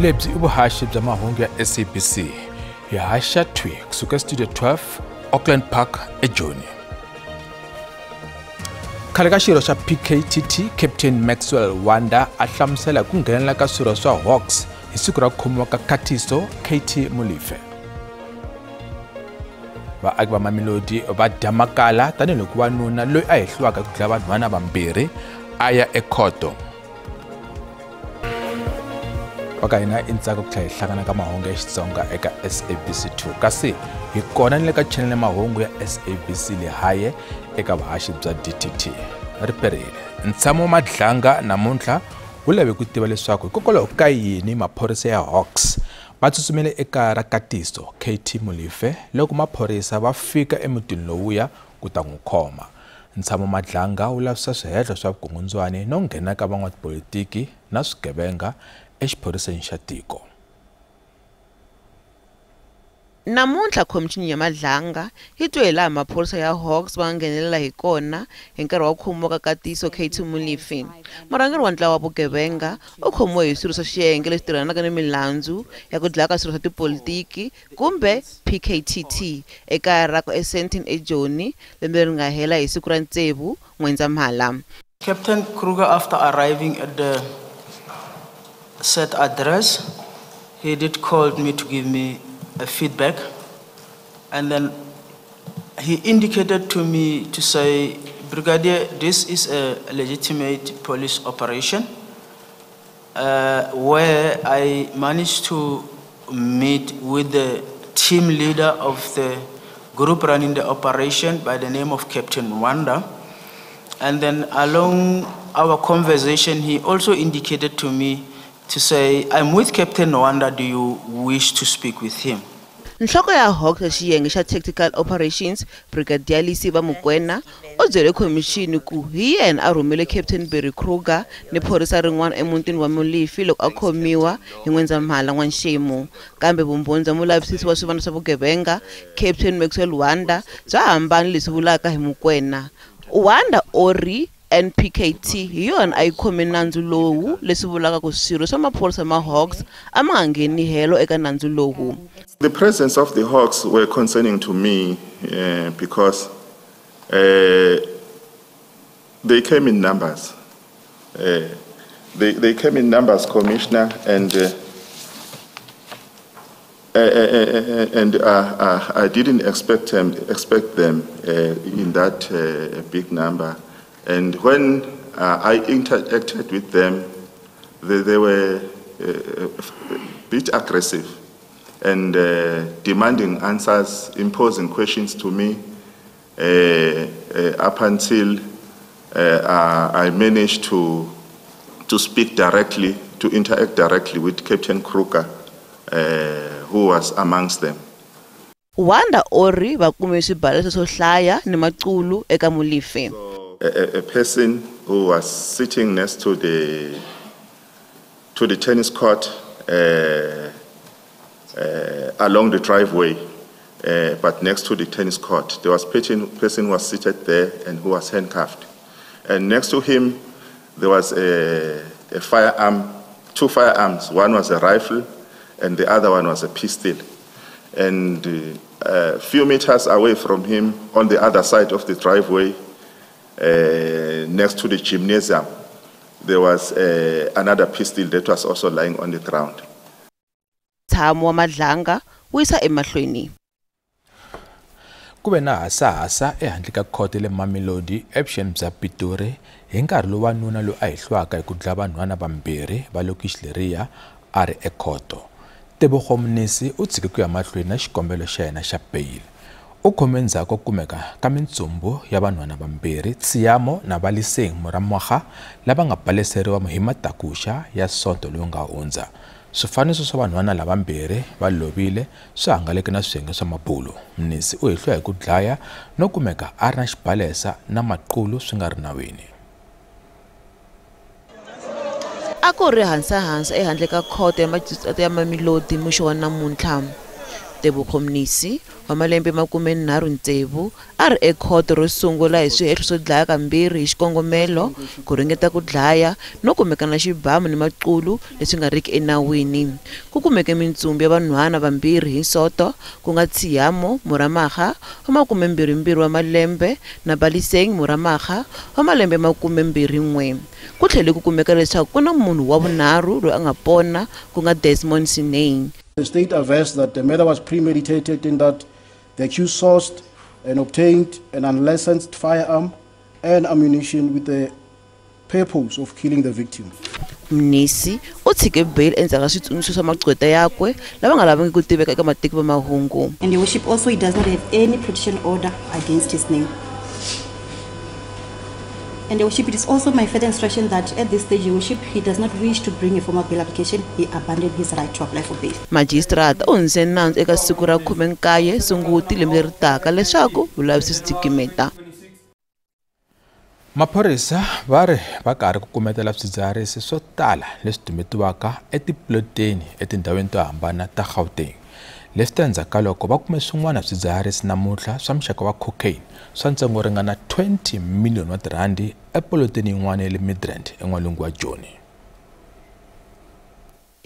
Lebyi i vuhaxi bya mahungu ya SABC. Hi haxa thwi kusuka Studio 12, Auckland Park, eJoni. Khale ka xirho xa PKTT, Captain Maxwell Wanda a hlamusela ku nghenelela ka swirho swa Hawks hi siku ra ku khomiwa ka Katiso KT Molefe. Vaaki va Mamelodi va dya makala tanihiloko wanuna loyi a hehliwaka ku dlaya vanhwana vambirhi a ya ekhoto. Va ka hina i ntsako ku tlhela hi hlangana ka mahungu ya Xitsonga eka SABC 2, kasi hi kona ni le ka channel ya mahungu ya SABC Lehae eka vuhaxi bya DTT. Ri perile. Ntshamo wa Madlanga namuntlha wu lave ku tiva leswaku hikokwalaho ka yini maphorisa ya Hawks va tsutsumele ekaya ra Katiso KT Molefe loko maphorisa va fika emutini lowuya ku ta n'wi khoma. Ntshamo Madlanga wu lavisisa swihehlo swa vukungundzwani no nghena ka van'watipolitiki na swigevenga exiphoriseni xa tiko. Namuntlha khomixini ya Madlanga yi twe hilaha maphorisa ya Hawks va nga nghenelela hi kona hi nkarhi wa ku khomiwa ka Katiso KT Molefe. Murhangeri wa ntlawa wa vugevenga u khomiwe hi swirho swa xiyenge lexi tirhanaka ni milandzu ya ku dlaya ka swirho swa tipolitiki kumbe PKTT ekaya rakwe eSandton eJoni lembe leri nga hela hi siku ra 6 N'wendzamhala. Captain Kruger, after arriving at the said address, he did call me to give me a feedback, and then he indicated to me to say, Brigadier, this is a legitimate police operation where I managed to meet with the team leader of the group running the operation by the name of Captain Wanda. And then along our conversation, he also indicated to me to say, I'm with Captain Wanda, do you wish to speak with him? Nhloko ya Hawks ya xiyenge xa Tactical Operations, Brigadier Lisiba Mokoena, u byele khomixini ku hi yena a rhumele Captain Barry Kruger ni phorisa rin'wana emutini wa Molefe loko a khomiwa hi N'wendzamhala n'wanxemu. Kambe vumbhoni bya mulavisisi wa swivandla swa vugevenga, Captain Maxwell Wanda, bya hambana leswi vulaka hi Mokoena. Wanda u ri NPKT hi yona a yi khome nandzu lowu, leswi vulaka ku swirho swa maphorisa ma Hawks a ma nga ngheni helo eka nandzu lowu. The presence of the Hawks were concerning to me because they came in numbers. They came in numbers, Commissioner, and I didn't expect them in that big number. And when I interacted with them, they were a bit aggressive and demanding answers, imposing questions to me up until I managed to speak directly, to interact directly with Captain Kruger, who was amongst them. Wanda ori va kume swibalesa swo hlaya ni maqulu eka Molefe. A person who was sitting next to the tennis court along the driveway, but next to the tennis court, there was a person who was seated there and who was handcuffed. And next to him, there was a firearm, two firearms. One was a rifle, and the other one was a pistol. And a few meters away from him, on the other side of the driveway, next to the gymnasium, there was another pistol that was also lying on the ground. Ntshamo wa Madlanga wu yisa emahlweni. Ku ve na hasahasa ehandle ka khoto le Mamelodi evuxeni bya Pitori hi nkarhi lowu wanuna loyi a hehliwaka hi ku dlaya vanhwana vambirhi va lokixi leriya a ri ekhoto. Tebogo Mnisi u tshike ku ya mahlweni na xikombelo xa yena xa beyili. U khome ndzhaku ko kumeka ka mintsumbu ya vanhwana vambirhi Tshiamo na Valiseng Moramwaga lava nga baleseriwa hi matakuxa ya Sonto lowu nga hundza. Swifaniso swa vanhwana lavambirhi va lovile swi hangaleke na swiyenge swa mabulo. Mnisi u hehliwa hi ku dlaya no kumeka a ri na xibalesa na maqulu swi nga ri nawini. A ku ri hansahansa ehandle ka khoto ya majisitarata ya Mamelodi mixo wa namuntlha. Tebogo Mnisi wa malembe 36 a ri ekhoto ro sungula hi swihehlo swo dlaya kambirhi hi xikongomelo, ku ringeta ku dlaya no kumeka na xibamu ni maqulu leswi nga riki enawini. Ku kumeke mintsumbu ya vanhwana vambirhi hi Sonto, ku nga Tshiamo Moramaga wa 22 wa malembe na Baliseng Moramaga wa malembe 21. Ku tlhele ku kumeka leswaku ku na munhu wa vunharhu loyi a nga pona, ku nga Desmond Sinane. The state avers that the murder was premeditated in that the accused sourced and obtained an unlicensed firearm and ammunition with the purpose of killing the victim. Mnisi u tshike bail endzhaku ka switsundzuxo swa magqweta yakwe lava nga lavangiki ku tiveka eka matiko va mahungu. And your worship, also he does not have any protection order against his name. And your worship, it is also my further instruction that at this stage, your worship, he does not wish to bring a formal bail application. He abandoned his right to apply for bail. Magistrate u hundzise nandzu eka siku ra 19 Sunguti lembe leri taka leswaku vulavisisi byi gimeta. Maphorisa va ri va karhi ku kumetela swidzidziharisi swo tala leswi dumetiwaka etiploteni etindhawini to hambana ta Gauteng. Leswi ta endzhaku ka loko va kume swin'wana swidzidziharisi namuntlha swa muxaka wa cocaine swa ntsengo wo ringana 20 million wa tirhandi epoloteni yin'wana ya le Midrand en'walungu wa Joni.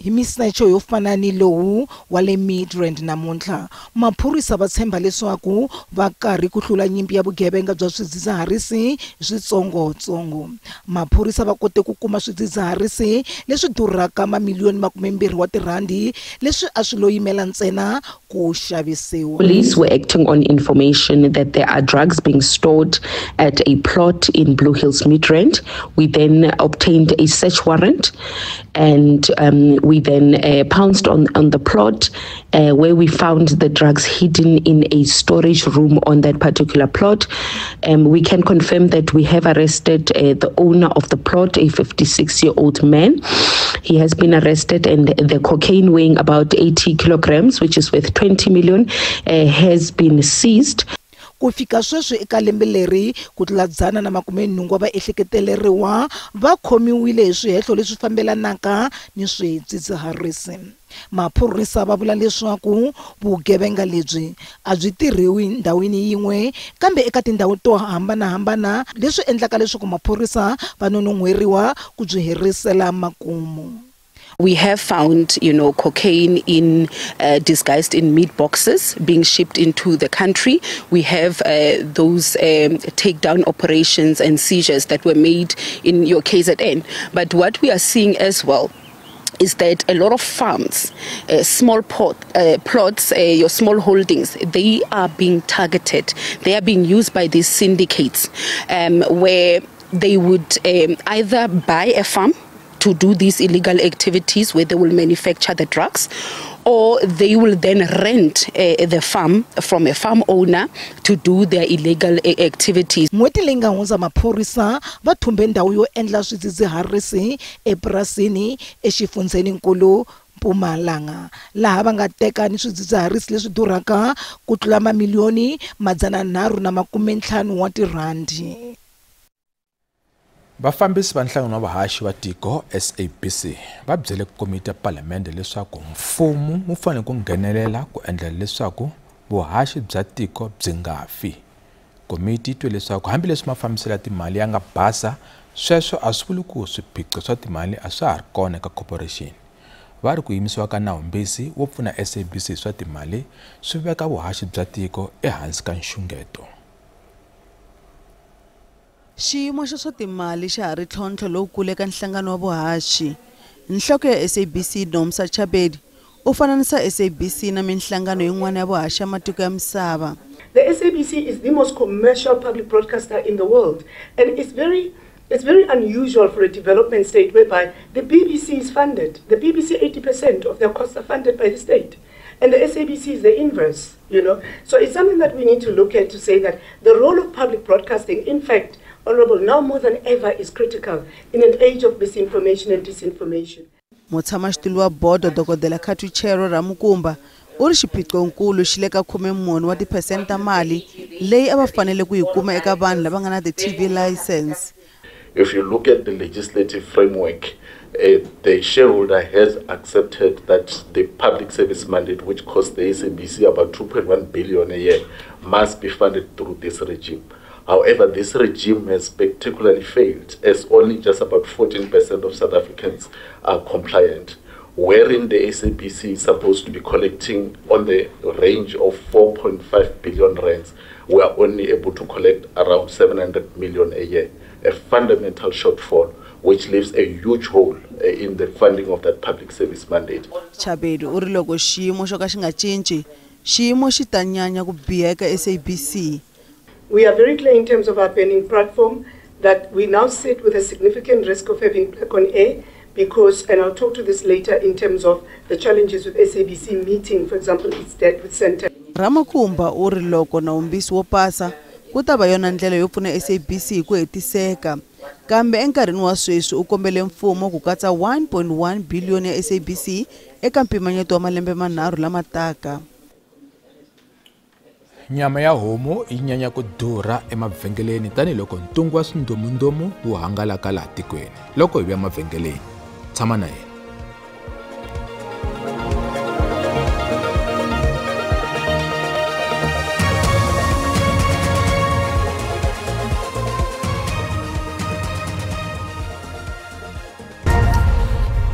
Hi misecho yo fana ni lowu wa le Midrand namuntlha, maphorisa va tshemba leswaku va karhi ku hlula nyimpi ya vugevenga bya swidzidziharisi switsongotsongo. Maphorisa va kote ku kuma swidzidziharisi leswi durhaka mamiliyoni 20 wa tirhandi leswi a swi lo yimela ntsena ku xavisiwa. Police were acting on information that there are drugs being stored at a plot in Blue Hills Midrand. We then obtained a search warrant and we then pounced on the plot where we found the drugs hidden in a storage room on that particular plot. We can confirm that we have arrested the owner of the plot, a 56-year-old man. He has been arrested, and the cocaine weighing about 80 kilograms, which is worth 20 million, has been seized. Ku fika sweswi eka lembe leri ku tlula 180 va ehleketeleriwa va khomiwile hi swihehlo leswi fambelanaka ni swidzidziharisi. Maphorisa va vula leswaku vugevenga lebyi a byi tirhiwi ndhawini yin'we kambe eka tindhawu to hambanahambana, leswi endlaka leswaku maphorisa va nonon'hweriwa ku byi herisela makumu. We have found, cocaine in disguised in meat boxes being shipped into the country. We have those takedown operations and seizures that were made in your KZN. But what we are seeing as well is that a lot of farms, small plots, your small holdings, they are being targeted. They are being used by these syndicates where they would either buy a farm to do these illegal activities where they will manufacture the drugs, or they will then rent the farm from a farm owner to do their illegal activities. N'hweti leyi nga hundza maphorisa va thumbe ndhawu yo endla swidzidziharisi epurasini exifundzheninkulu Mpumalanga, laha va nga teka ni swidzidziharisi leswi durhaka ku tlula mamiliyoni 350 wa tirhandi. Vafambisi va nhlangano wa vahaxi va tiko SABC va byele komiti ya palamende leswaku mfumo wu fanele ku nghenelela ku endla leswaku vuhaxi bya tiko byi nga fi. Komiti yi twe leswaku hambileswi mafambiselo ya timali ya nga basa, sweswo a swi vuli ku swiphiqo swa timali a swa ha ri kona eka corporation. Va ri ku yimisiwa ka nawumbisi wo pfuna SABC hi swa timali swi veka vuhaxi bya tiko ehansi ka nxungeto. Xiyimo xa swa timali xa ha ri ntlhontlho lowukulu eka nhlangano wa vuhaxi. Nhloko ya SABC Nomsa Chabedi u fananisa SABC na minhlangano yin'wana ya vuhaxi ya matiko ya misava. The SABC is the most commercial public broadcaster in the world, and it's very unusual for a development state whereby the BBC is funded. The BBC, 80% of their costs are funded by the state. And the SABC is the inverse, you know. So it's something that we need to look at to say that the role of public broadcasting, in fact, Honorable, now more than ever is critical in an age of misinformation and disinformation. Mutshamaxitulu wa bodo Dokodela Khathutshero Ramukumba u ri xiphiqonkulu xi le ka 14 wa tiphesente ta mali leyi a va fanele ku yi kuma eka vanhu lava nga na ti-TV license. If you look at the legislative framework, The shareholder has accepted that the public service mandate, which costs the SABC about 2.1 billion a year, must be funded through this regime. However, this regime has spectacularly failed, as only just about 14% of South Africans are compliant, wherein the SABC is supposed to be collecting on the range of 4.5 billion rands. We are only able to collect around 700 million a year, a fundamental shortfall, which leaves a huge hole in the funding of that public service mandate. Chabedi u ri loko xiyimo xo ka xi nga cinci, xiyimo xi ta nyanya ku biha eka SABC. We are very clear in terms of our burning platform that we now sit with a significant risk of having black on air because, and I'll talk to this later in terms of the challenges with SABC meeting, for example, its debt with Santam. Ramukumba u ri loko nawumbisi wo pasa ku ta va yona ndlela yo pfuna SABC hi ku hetiseka. Kambe enkarhini wa sweswi u kombele mfumo ku katsa 1.1 biliyoni ya SABC eka mpimanyeto wa malembe manharhu lama taka. Nyama ya homu yi nyanya ku durha emavhengeleni tanihiloko ntungu wa swindomundomu wu hangalaka laha tikweni. Loko hi vuya mavhengeleni, tshama na hina.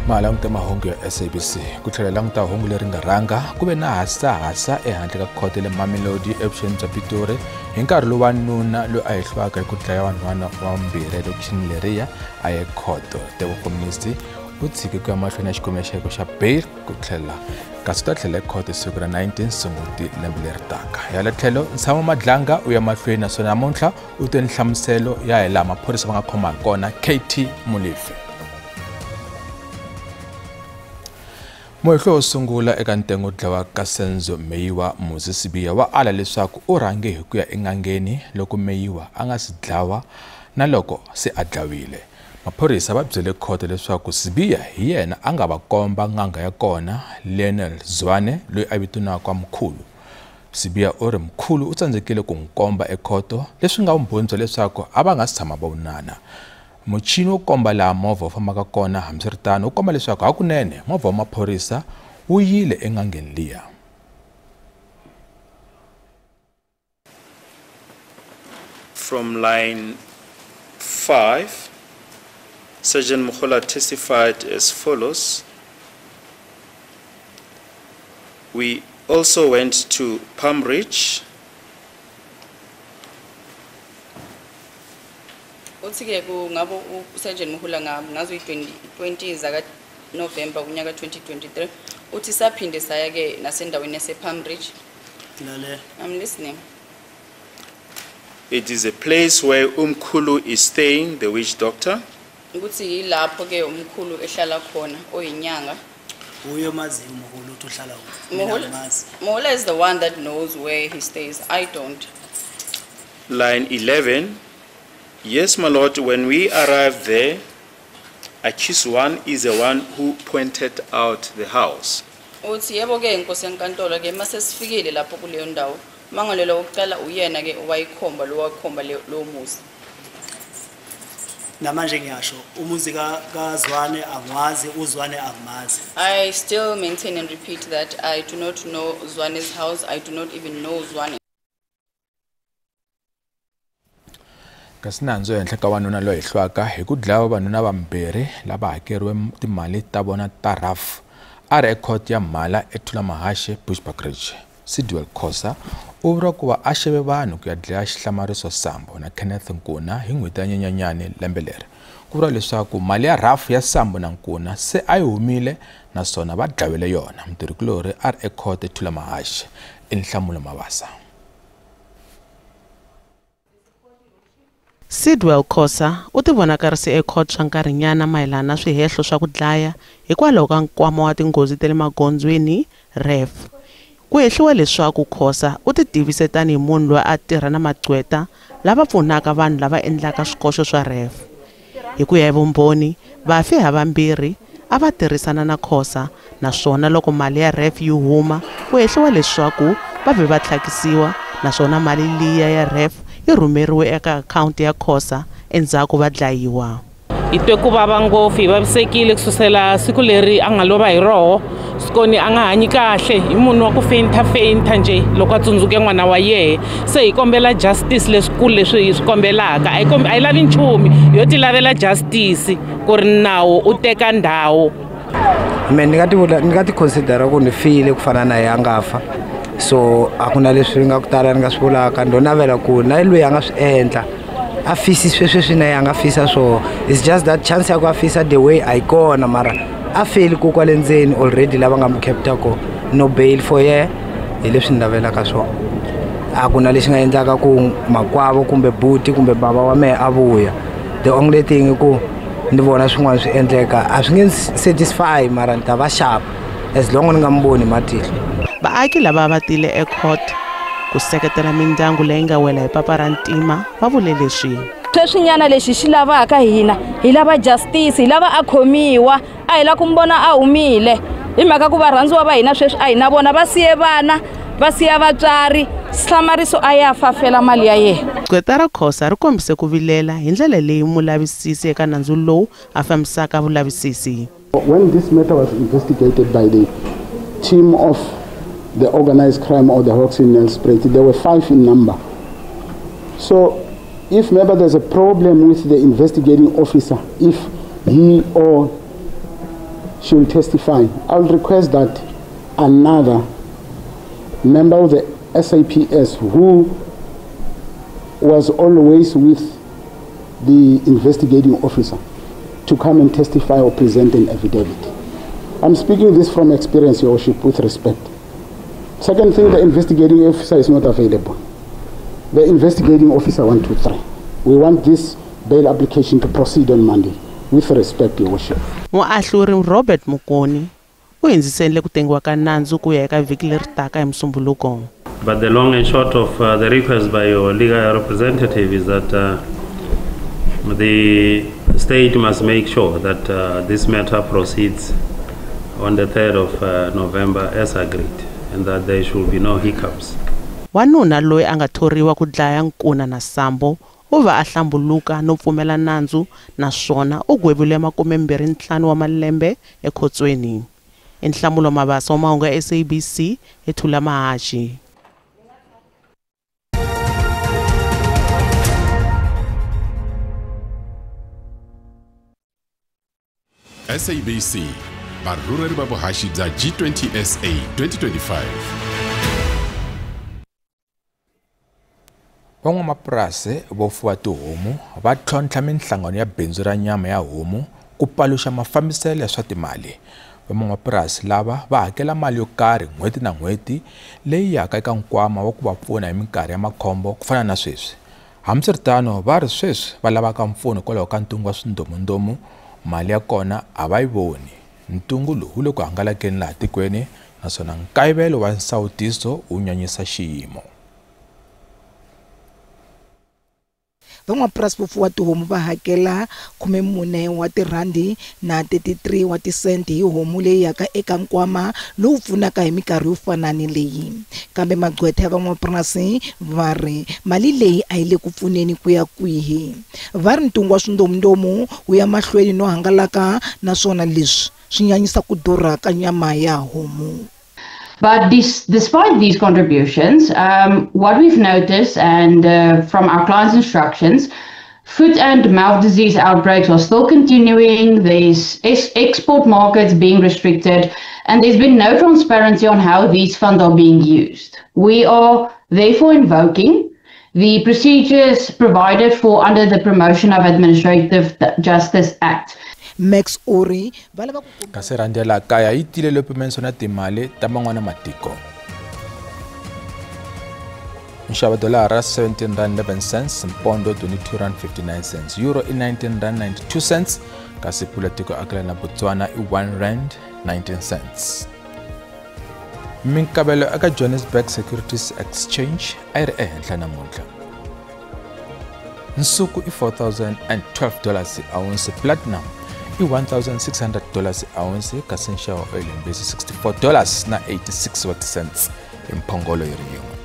Malanguta mahungu ya SABC ku tlhela languta hungu leri nga rhanga ku ve na hasahasa ehandle ka khoto le Mamelodi evuxeni bya Pitori hi nkarhi lowu wanuna loyi a hehliwaka hi ku dlaya vanhwana vambirhi elokixini leriya a ye khoto. Tebogo Mnisi u tshike ku ya mahlweni ya xikomexeko xa bail ku tlhela kasi u ta tlhela ekhoto siku ra 19 Sunguti lembe leri taka. Ya le tlhelo Ntshamo Madlanga u ya mahlweni naswona namuntlha u te nhlamuselo ya hi laha maphorisa va nga khoma hi kona KT Molefe. Muhehli wo sungula eka ntengo wo dlawa ka Senzo Meyiwa Muzi Sibiya wa ala leswaku u rhange hi ku ya en'angeni loko Meyiwa a nga si dlawa na loko se a dlawile. Maphorisa va byele khoto leswaku Sibiya hi yena a nga va komba n'anga ya kona Lionel Zwane loyi a vitaniwaka Mkhulu. Sibiya u ri Mkhulu u tsandzekile ku n'wi komba ekhoto leswi nga vumbhoni bya leswaku a va nga si tshama va vonana. Muchini wo komba laha movha wu fambaka kona hambiswiritano wu komba leswaku hakunene movha wa maphorisa wu yile en'angeni liya. From line 5, Sergeant Mogola testified as follows. We also went to Palm Ridge. Uthi-ke kungabo uSergeant Mogola ngazo i-20 zaka November kunyaka 2023 uthi saphinde saya ke nasendaweni yase-Palm Ridge. I'm listening. It is a place where Umkhulu is staying, the witch doctor. Ukuthi yilapho ke umkhulu ehlala khona oyinyanga. Mogola is the one that knows where he stays. I don't. Line 11. Yes, my lord, when we arrived there, accused one is the one who pointed out the house. Uthi yebo ke inkosi yenkantolo ke mase sifikile lapho kuleyo ndawo mangalelo wokuqala uyena ke owayikhomba lo wakhomba lo muzi. Namanje ngiyasho umuzi kaZwane angiwazi uZwane angimazi. I still maintain and repeat that I do not know Zwane's house. I do not even know Zwane. Kasi nandzu ehenhla ka wanuna loyi hehliwaka hi ku dlaya vavanuna vambirhi lava hakeriwe timali ta vona ta RAF a ri ekhoto ya Mhala eThulamahashe Bushbuckridge. Sidwell Khosa u vuriwa ku va a xeve vanhu ku ya dlaya Xihlamariso Sambo na Kenneth Nkuna hi n'hweti ya Nyenyenyani lembe leri. Ku vuriwa leswaku mali ya RAF ya Sambo na Nkuna se a yi humile naswona va dlawile yona. Mutirhikulorhi a ri ekhoto eThulamahashe i Nhlamulo Mabasa. Sidwell Khosa u tivonakarise ekhoto swa nkarhinyana mayelana na swihehlo swa ku dlaya hikwalaho ka nkwama wa tinghozi ta le magondzweni RAF. Ku hehliwa leswaku Khosa u titivise tanihi munhu loyi a tirha na magqweta lava pfunaka vanhu lava endlaka swikoxo swa RAF. Hi ku ya hi vumbhoni, vafi havambirhi a va tirhisana na Khosa naswona loko mali ya RAF yi huma ku hehliwa leswaku va ve va tlhakisiwa naswona mali liya ya RAF yi rhumeriwe eka akhawunti ya Khosa endzhaku va dlayiwa. Hi twe ku vava ngopfu, hi vavisekile ku susela siku leri a nga lova hi roho. Sikoni a nga hanyi kahle, hi munhu wa ku feyinta njhe loko a tsundzuke n'wana wa yehe. Se hi kombela justice leswikulu leswi hi swi kombelaka. A hi lavi nchumu, yo ti lavela justice ku ri nawu u teka ndhawu. Me ni nga ti considera ku ni file ku fana na yena a nga fa. So a ku na leswi nga ku tala ni nga swi vulaka, ndo navela ku na loyi a nga swi endla a fisi sweswi na yena a nga fisa swona. It's just that chance ya ku a fisa the way a yi kona, mara a feli ku kwale ndzeni already lava nga mu capta ko no bail for ye, hi leswi ni navelaka swona. A ku na lexi nga endlaka ku makwavo kumbe buti kumbe baba wa mehe a vuya. The only thing i ku ni vona swin'wana swi endleka a swi nge satisfy, mara ni ta va sharp as long ni nga mi voni matihlo. Vaaki lava va tile ecourt ku seketela mindyangu leyi nga wela hi papa ra ntima va vule leswi. Sweswinyana lexi xi lavaka hina, hi lava justice, hi lava a khomiwa, a hi lava ku mi vona a humile. Hi mhaka ku varhandziwa va hina sweswi a hi na vona, va siye vana, va siya vatswari, hlamariso a ya fafela mali ya yena. Gqweta ra Khosa ri kombise ku vilela hi ndlela leyi mulavisisi eka nandzu lowu a fambisaka vulavisisi. When this matter was investigated by the team of the organized crime or the Hawks in Nelspruit, there were 5 in number. So if maybe there's a problem with the investigating officer, if he or she will testify, I'll request that another member of the SAPS who was always with the investigating officer to come and testify or present an affidavit. I'm speaking this from experience, Your Worship, with respect. Second thing, the investigating officer is not available. The investigating officer 1, 2, 3. We want this bail application to proceed on Monday. With respect, Your Worship. Muahluri Robert Mukoni u hindzisele ku tengiwa ka nandzu ku ya eka vhiki leri taka hi Musumbhunuko. But the long and short of the request by your legal representative is that the state must make sure that this matter proceeds on the 3rd of November as agreed, and that there should be no hiccups. Wanuna loyi a nga thoriwa ku dlaya Nkuna na Sambo u va a hlambuluka no pfumela nandzu naswona u gwevile 25 wa malembe ekhotsweni. Nhlamulo Mabasa wa mahungu ya SABC eThulamahashi. SABC, varhurheri va vuhaxi bya G20 SA 2025. Van'wamapurasi vo fuwa tihomu va tlhontlha minhlangano ya bindzu ra nyama ya homu ku paluxa mafambiselo ya swa timali. Van'wamapurasi lava va hakela mali yo karhi n'hweti na n'hweti leyi yaka eka nkwama wa ku va pfuna hi minkarhi ya makhombo ku fana na sweswi. Hambiswiritano, va ri sweswi va lavaka mpfuno hikwalaho ka ntungu wa swindomundomu, mali ya kona a va yi voni. Ntungu lowu wu le ku hangalakeni laha tikweni naswona nkayivelo wa nsawutiso wu nyanyisa xiyimo. Van'wamapurasi vo fuwa tihomu va hakela 14 wa tirhandi na 33 wa tisenti hi homu leyi yaka eka nkwama lowu pfunaka hi minkarhi yo fana ni leyi. Kambe magqwetha ya van'wamapurasi va ri mali leyi a yi le ku pfuneni ku ya kwihi. Va ri ntungu wa swindomundomu wu ya mahlweni no hangalaka naswona leswi swi nyanyisa ku durha ka nyama ya homu. But despite these contributions, what we've noticed and from our clients' instructions, foot and mouth disease outbreaks are still continuing, there's export markets being restricted, and there's been no transparency on how these funds are being used. We are therefore invoking the procedures provided for under the Promotion of Administrative Justice Act. Max Ori va lava ku kasi rhandi ya laha kaya yi tilele pimenso na timali ta man'wana matiko. Nxavo dolara 17 rand 11 cents, mpondo 22 rand 59 cents, euro i 19 rand 92 cents, kasi pula tiko akela na Botswana i 1 rand 19 cents. Minkavelo eka Johannesburg Securities Exchange a yi ri ehenhla namuntlha. Nsuku i $4,012 ounce, platinum i $1,600 ounce, kasi nxavo oil mbisi $64 na 86 wa tisents hi mphongolo yi ri yin'we.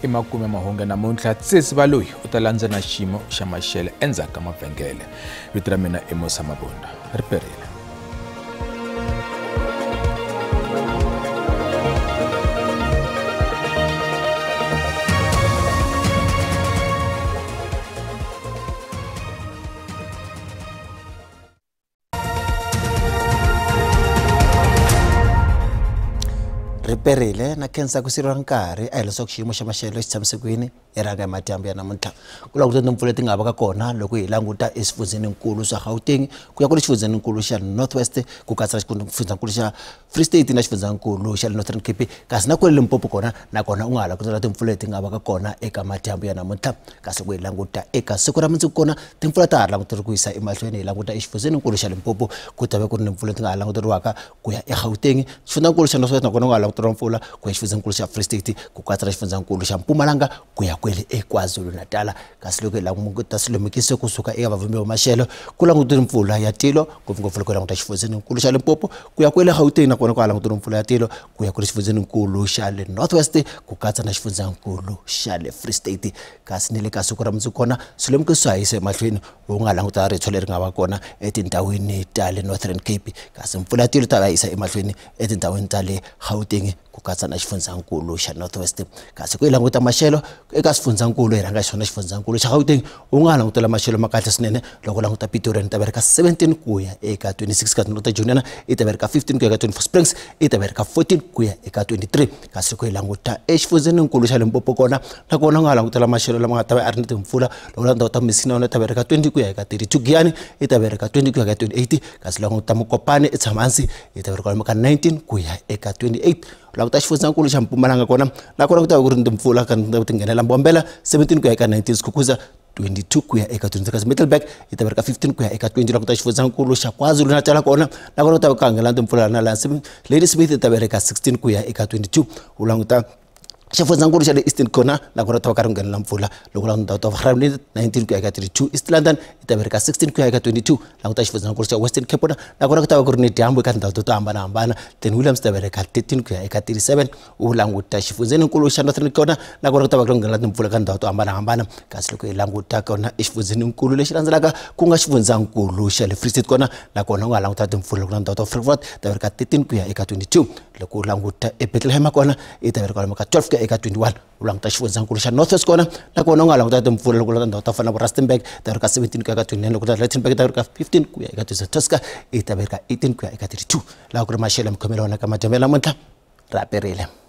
I makume mahungu namuntlha Tsitsi Baloyi u ta landza na xiyimo xa maxelo endzhaku ka mavhengele. Vito ra mina i Musa Mabunda. Ri perile. Riperile na khensa ku siriwa nkarhi a hi leswaku xiyimo xa maxelo xi tshamisekile hi rhanga hi madyambu ya namuntlha ku languta timpfula leti nga va ka kona loko hi languta eswifundzeninkulu swa Gauteng ku ya kule xifundzenikulu xa North West ku katsa xifundzankulu xa Free State na xifundzankulu xa Northern Cape kasi na kwale Limpopo kona nakona u nga ha langutela timpfula leti nga va ka kona eka madyambu ya namuntlha kasi loko hi languta eka siku ra mundzuku kona timpfula ta ha languteriwa ku yisa emahlweni hi languta exifundzeninkulu xa Limpopo ku ta va ku ri ni mpfula leti nga ha languteriwaka ku ya eGauteng xifundzankulu xa North West nakona u nga ha langutela mpfula ku ya xifundzankulu xa Free State ku katsa na xifundzankulu xa Mpumalanga ku ya kwele eKwaZulu-Natal kasi loko hi languta swilemukiso kusuka eka vavumbi va maxelo ku langutela mpfula ya tilo ngopfungopfu loko hi languta xifundzenikulu xa Limpopo ku ya kwele Gauteng nakona ku ha langutela mpfula ya tilo ku ya kwele xifundzenikulu xa le North West ku katsa na xifundzankulu xa le Free State kasi ni le ka siku ra mundzuku kona swilemukiso swa ha yisa emahlweni u nga languta ritshwa leri nga va kona etindhawini ta le Northern Cape kasi mpfula ya tilo ta va yisa emahlweni etindhawini ta le Gauteng ku katsa na xifundzankulu xa North West kasi ku hi languta maxelo eka xifundzankulu hi rhanga xona xifundzankulu xa Gauteng u nga langutela maxelo ma kahle swinene loko languta Pretoria ni ta va ri ka 17 ku ya eka 26 kasi languta Joniana i ta va ri ka 15 ku ya eka 24 Springs i ta va ri ka 14 ku ya eka 23 kasi ku hi languta exifundzeninkulu xa Limpopo kona nakona u nga langutela maxelo lama nga ta va a ri ni timpfula loko languta Messina yona ta va ri ka 20 ku ya eka 32 Giyani i ta va ri ka 20 ku ya eka 28 kasi languta Mokopane i tshama hansi i ta va ri kwalomu ka 19 ku ya eka 28 languta xifundzankulu xa Mpumalanga kona nakona ku ta va ku ri ni timpfula ka ti nghenela Mbombela 17 ku ya eka 19 Skukuza 22 ku ya eka 23 kasi Middelburg yi ta va ri ka 15 ku ya eka 20 languta xifundzankulu xa KwaZulu-Natal kona nakona ku ta va ku nghena timpfula na laha Ladysmith yi ta va ri ka 16 ku ya eka 22 u languta xifundzankulu xa le Eastern kona nakona ta va ka ri nghenela mpfula loko languta ta Gauteng 19 ku ya eka 32 East London yi ta va ri ka 16 ku ya eka 22 languta xifundzankulu xa Western Cape kona nakona ku ta va ku ri ni dyambu eka tindhawu to hambanahambana Ten Williams ta va ri ka 13 ku ya eka 37 u languta xifundzenikulu xa Northern kona nakona ku ta va ku ri nghenela timpfula eka tindhawu to hambanahambana kasi loko hi languta kona exifundzeninkulu lexi landzelaka ku nga xifundzankulu xa le Free State kona nakona u nga languta timpfula loko tindhawu ta Frankfurt ta va ri ka 13 ku ya eka 22 loko u languta eBethlehem kona yi ta va ri kwalomu ka 12 ku ya eka 21 u languta xifundzankulu xa North West kona nakona u nga languta timpfula loko languta tindhawu ta fana na Rustenburg ta va ri ka 17 ku ya ka 29 loko Lichtenburg ta va ri ka 15 ku ya eka 26 Tuska yi ta va ri ka 18 ku ya eka 32 laha ku ri maxelo ya mikhomelo wona ka madyambu ya namuntlha ra perile.